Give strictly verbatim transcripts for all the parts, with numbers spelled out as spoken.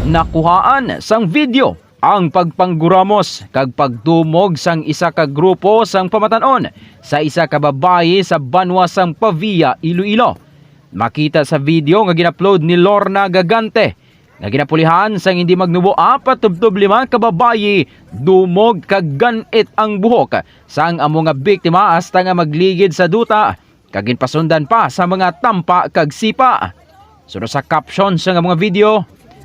Nakuhaan sang video ang pagpangguramos kag pagdumog sang isa ka grupo sang pamatan-on sa isa ka babayi sa banwa sang Pavia, Iloilo. Makita sa video nga gin-upload ni Lorna Gagante nga ginapulihan sang hindi magnubo apat tubtob lima ka babayi, dumog kag gan-it ang buhok sang amo nga biktima hasta nga magligid sa duta kag ginpasundan pa sa mga tampa kag sipa. Suno sa caption sa nga mga video,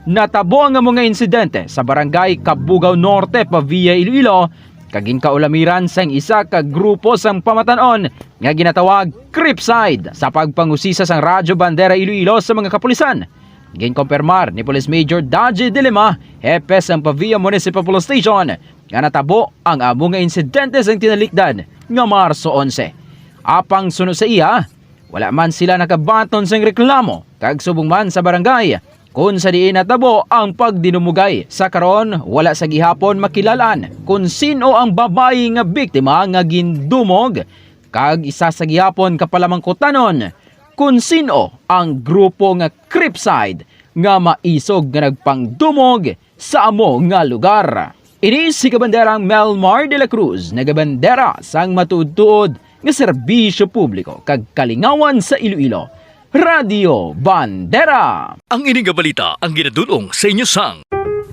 natabo ang amo nga insidente sa barangay Cabugao Norte, Pavia, Iloilo, kag ginkaulamiran sang isa ka grupo sang pamatan-on nga ginatawag Creepside. Sa pagpangusisa sang Radyo Bandera Iloilo sa mga kapulisan, ginkompirmar ni Police Major Daji Dilema, hepe sang Pavia Municipal Police Station, nga natabo ang amo nga insidente sang tinalikdan nga Marso onse. Apang suno sa iya, wala man sila nakabaton sang reklamo kag subong man sa barangay, kun sa diin natabo ang pagdinumugay. Sa karon, wala sa gihapon makilal-an kun sin-o ang babayi nga biktima nga gindumog, kag isa sa gihapon ka palamangkutanon kun sin-o ang grupo nga Creepside nga maisog nga nagpangdumog sa amo nga lugar. Ini si Kabanderang Melmar de la Cruz, nagabandera sang matuod-tuod nga serbisyo publiko kag kalingawan sa Iloilo, Radyo Bandera. Ang ini nga balita ang ginadul-ong sa inyo sang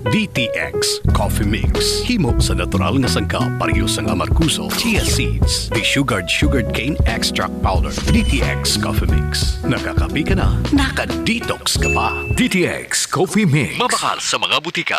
D T X Coffee Mix. Himo sa natural nga sangkap, pareho sang amargoso, chia seeds, desugared sugarcane extract powder. D T X Coffee Mix. Nakakape ka na, naka-detox ka pa. D T X Coffee Mix. Mabakal sa mga butika.